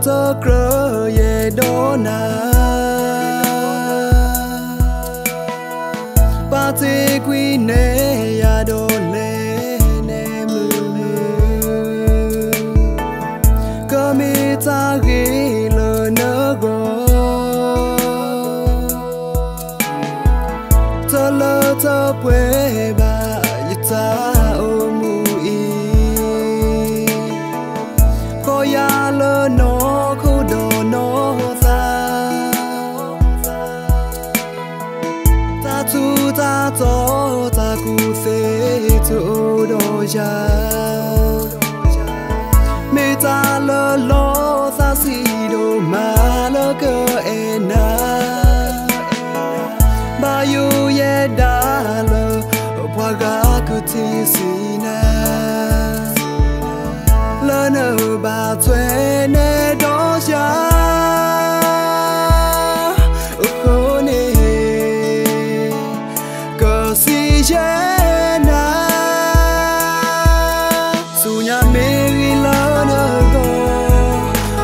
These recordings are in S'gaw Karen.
တကြၢးယဲၢ်ဒီးနၤ, ပာ်တ့ၢ်ကွံာ်နဲယၤဒီးလဲၤနဲမုာ်မုာ်, ကမ့ၢ်တၢ်ဂ့ၤလၢနဂီၢ် တလၢတပှဲၤဘၣ်ယတၢ်အိၣ်မူအံၤ, ကီၢ်ယၤလၢနီၢ်ခိဒီးနီၢ်သး, တၢ်ထူးတၢ်တီၤတၢ်ကူၣ်သ့တအိၣ်ဒီးယၤ, မ့ၢ်တၢ်လၢလီၤသးဆံးဒိၣ်မးလၢကအဲၣ်နၤ, ဘၣ်ယိၣ်ယဲဒၣ်လၢ ပှၤဂၤကထံၣ်ဆံးနၤ လၢနဘၣ်ထွဲနဲဒီးယၤအဃိန့ၣ်, ကစံးယဲနၤ, ဆူညါမ့ၢ်ဂ့ၤလၢနဂီၢ်,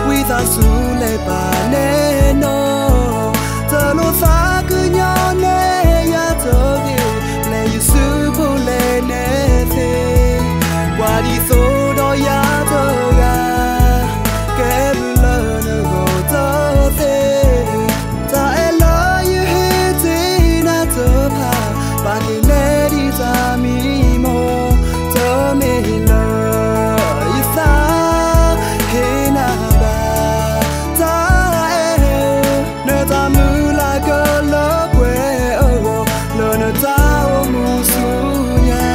ဝံသးစူၤလဲၤပာ်နဲနီၢ်, တလိၣ်သးကညီၤနဲယၤတဂ့ၤ, ပျဲယစုဖိလဲၤနဲသ့, ပှၤဒ်သိးဒီးယၤတဂၤ ကဲဘျုးလၢနဂီၢ်တသ့, တၢ်အဲၣ်လၢယဟ့ၣ်တ့ၢ်နၤတဖၣ်, ပာ်က့ၤနဲဒ်တၢ်မံမီၢ်, တမ့ၢ်လၢယသးဟ့ၣ်နၤဘၣ်, တၢ်အဲၣ်ဧၢ, နတၢ်မုၢ်လၢ်ကလၢပှဲၤအဂီၢ်, လၢနတၢ်အိၣ်မူဆူညါ,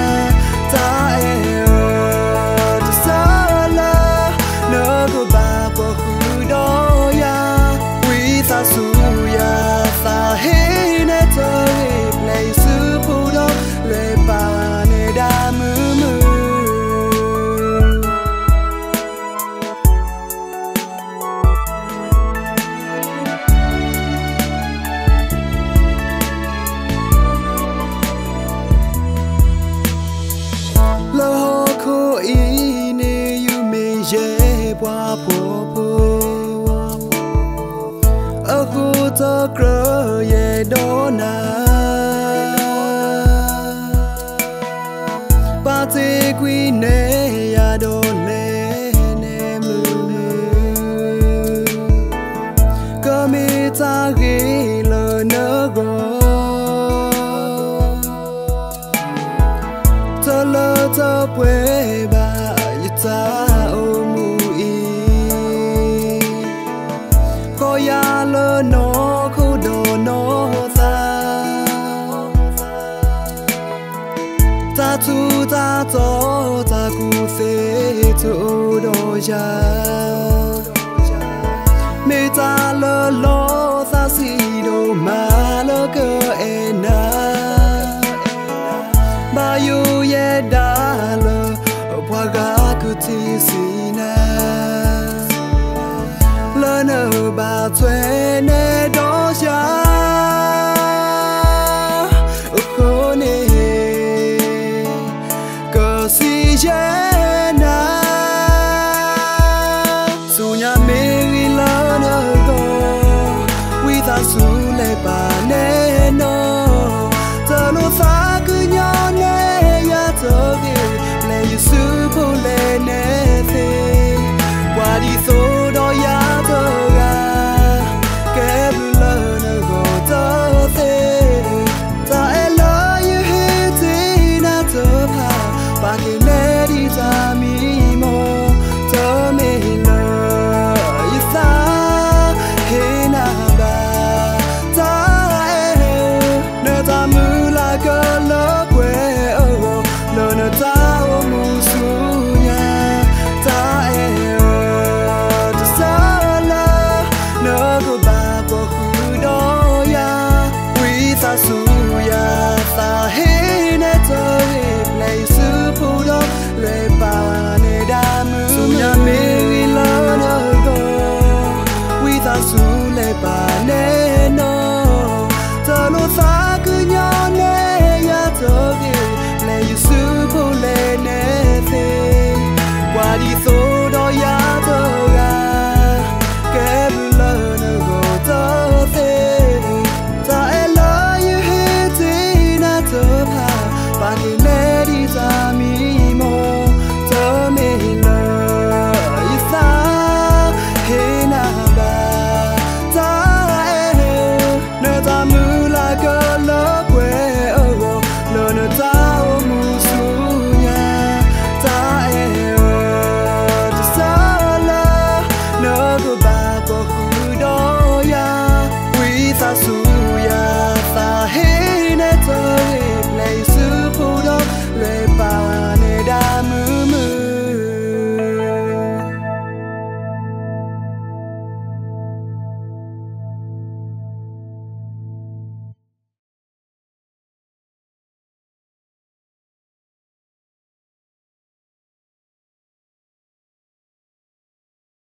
တၢ်အဲၣ်ဧၢ, တစၢလၢ နကဘၣ်ကွၢ်ဃုာ်ဒီးယၤ, ဝံသးစူၤယၤသးဟ့ၣ်နဲတဂ့ၤ, ပျဲယစုဖိဒီး လဲၤပာ်နဲဒၣ်မုာ်မုာ် လၢဟီၣ်ခိၣ်အံၤန့ၣ် ယမ့ၢ်ယဲၢ်ပှၤဖှီၣ်ဖိ, အဃိတကြၢးယဲၢ်ဒီးနၤ, ပာ်တ့ၢ်ကွံာ်နဲယၤဒီးလဲၤနဲမုာ်မုာ်, ကမ့ၢ်တၢ်ဂ့ၤလၢနဂီၢ် တလၢတပှဲၤဘၣ်ယတၢ်အိၣ်မူအံၤ, ကီၢ်ယၤလၢနီၢ်ခိဒီးနီၢ်သး, တၢ်ထူးတၢ်တီၤတၢ်ကူၣ်သ့တအိၣ်ဒီးယၤ, မ့ၢ်တၢ်လၢလီၤသးဆံးဒိၣ်မးလၢကအဲၣ်နၤ, ဘၣ်ယိၣ်ယဲဒၣ်လၢ ပှၤဂၤကထံၣ်ဆံးနၤ လၢနဘၣ်ထွဲနဲဒီးယၤအဃိန့ၣ်, ကစံးယဲ